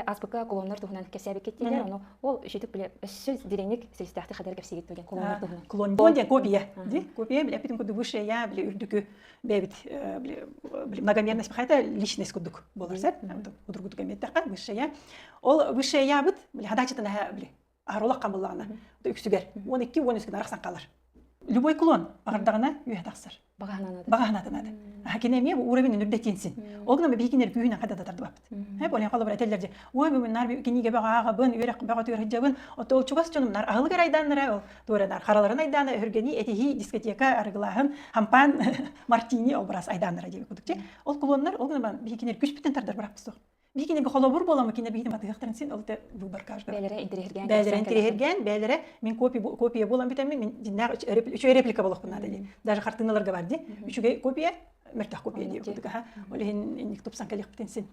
Аспыкка клоннар туһунан кэпсээбиккит дииллэр, ону ол үчүтүк биле өссө дириҥник силистээхтик хадары кэпсиигит диэн клоннар туһунан. Клон клон диэн копия. Ди копия били эппитин курдук высшее я били үрдүкү бэйэбит били многомерность хайта личность курдук буолар сеп. Удургутук эмиэттэххэ высшее я. Ол высшее ябыт били хадачытын били аһаролах буллаҕына үксүгэр 12-13 гына арахсан хаалар. Любой клон аҕырдаҕына үөһэ тахсар. Багаһанатынады. Кини эмиэ уровень үрдэтинсин. Ол гынан биһикинер күүһүнэн хада тардыбаппыт. Хэ болен холобура этэллэр же. Ой бүгүн нар кинигэ бөҕө үөрэх бөҕө түөр Ото ол чугас дьонум нар аһылыгар айдааннара ол туоранар хараларын айдаана өһүргэни этиһии дискотека арыгылааһын хампаан мартини образ айдааннара диэби кудук Ол клоннар ол гынан биһикинер күспүтүн тардар бараппыт суох. Биһикини холобур буоламы кине биһини матыһыахтарын син ол те выбор каждого. Бээлэрэ интириһиргээн. Бээлэрэ интириһиргээн, бээлэрэ мин копия копия буолан бүтэммин мин дьиннээх үчүгэй реплика болохпун наада дии. Даже хартыыналарга бар дии. Үчүгэй копия, мөлтөх копия дии курдук аха. Ол иһин инник тупсан кэлиэхпитин син.